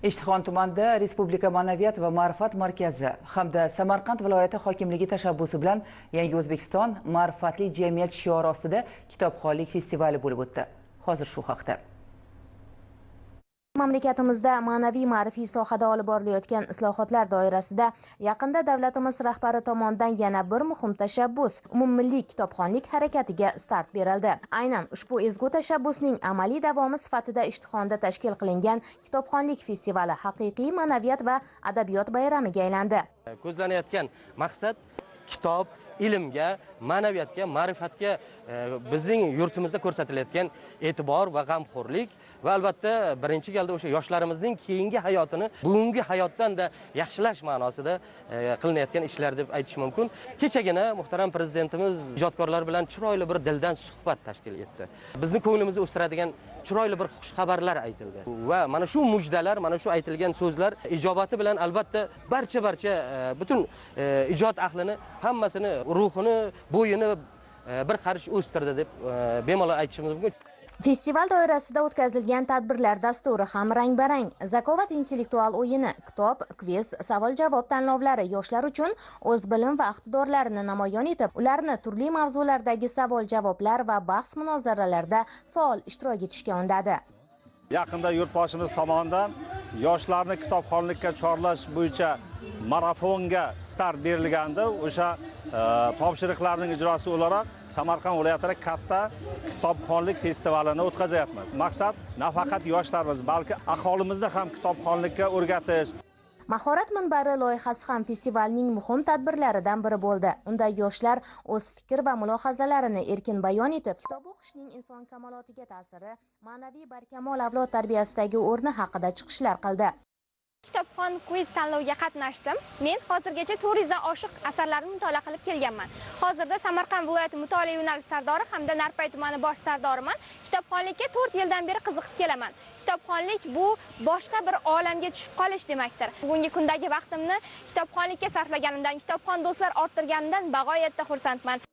Ishtixon tumanida Respublika ma'naviyat va ma'rifat markazi hamda Samarqand viloyati hokimligi tashabbusi bilan Yangi O'zbekiston ma'rifatli jamiyat shiori ostida kitobxonlik festivali bo'lib o'tdi. Hozir shu haqda. Mamlakatimizda ma'naviy ma'rifiy sohada olib borilayotgan islohotlar doirasida yaqinda davlatimiz rahbari tomonidan yana bir muhim tashabbus umummilliy kitobxonlik harakatiga start berildi. Aynan ushbu ezgu tashabbusning amaliy davomi sifatida Ishtixonda tashkil qilingan kitobxonlik festivali haqiqiy ma'naviyat va adabiyot bayramiga aylandi. Ko'zlanayotgan maqsad kitob, ilmga, ma'naviyatga, ma'rifatga bizning yurtimizda ko'rsatilayotgan e'tibor va g'amxo'rlik va albatta birinchi galda o'sha yoshlarimizning keyingi hayotini bugungi hayotdan da yaxshilash ma'nosida qilinayotgan ishlar deb aytish mumkin. Kechagina muhtaram prezidentimiz ijodkorlar bilan chiroyli bir dildan suhbat tashkil etdi. Bizni ko'nglimizni o'stiradigan chiroyli bir xush xabarlar aytildi va mana shu mujdalar, mana shu aytilgan so'zlar ijobati bilan albatta barcha butun ijod ahlini hammasini ruhini, bo'yini bir qarish o'stirdi deb bemalol aytishimiz mumkin. Festival doirasida o'tkazilgan tadbirlar dasturi ham rang-barang. Zakovat intellektual o'yini, kitob, kviz, savol-javob tanlovlari yoshlar uchun o'z bilim va iqtidorlarini namoyon etib, ularni turli mavzulardagi savol-javoblar va bahs munozaralarda faol ishtirok etishga undadi. Yaqinda yurtboshimiz tomonidan yoshlarni kitobxonlikka chorlash bo'yicha marafonga start berilgandi. O'sha topshiriqlarning ijrosi o'laroq Samarqand viloyatida katta kitobxonlik festivalini o'tkazyapmiz. Maqsad nafaqat yoshlarimiz, balki aholimizni ham kitobxonlikka o'rgatish. Mahorat minbari loyihasi ham festivalning muhim tadbirlaridan biri bo'ldi. Unda yoshlar o'z fikr va mulohazalarini erkin bayon etib, kitob o'qishning inson kamolotiga ta'siri, ma'naviy barkamol avlod tarbiyasidagi o'rni haqida chiqishlar qildi. Kitobxon quiz tanloviga qatnashdim. Men hozirgacha 400 dan oshiq asarlarni mutolaa qilib kelganman. Hozirda Samarqand viloyati mutolaa yo'nalishi sardori hamda Narpay tumani bosh sardoriman. Kitobxonlikka 4 yildan beri qiziqib kelaman. Kitobxonlik bu boshqa bir olamga tushib qolish demakdir. Bugungi kundagi vaqtimni kitobxonlikka sarflaganimdan, kitobxon do'stlar orttirganimdan bag'oyatda xursandman.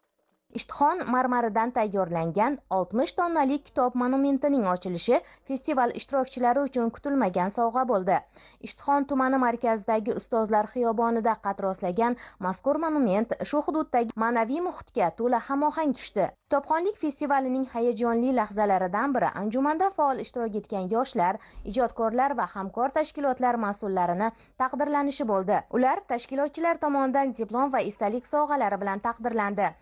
Ishtixon marmaridan tayyorlangan 60 tonnalik kitob monumentining ochilishi festival ishtirokchilari uchun kutilmagan sovg'a bo'ldi. Ishtixon tumani markazidagi Ustozlar xiyobonida qad rostlagan mazkur monument shu hududdagi ma'naviy muhitga to'la hamohang tushdi. Kitobxonlik festivalining hayajonli lahzalaridan biri anjumanda faol ishtirok etgan yoshlar, ijodkorlar va hamkor tashkilotlar mas'ullarini taqdirlanishi bo'ldi. Ular tashkilotchilar tomonidan diplom va esdalik sovg'alari bilan taqdirlandi.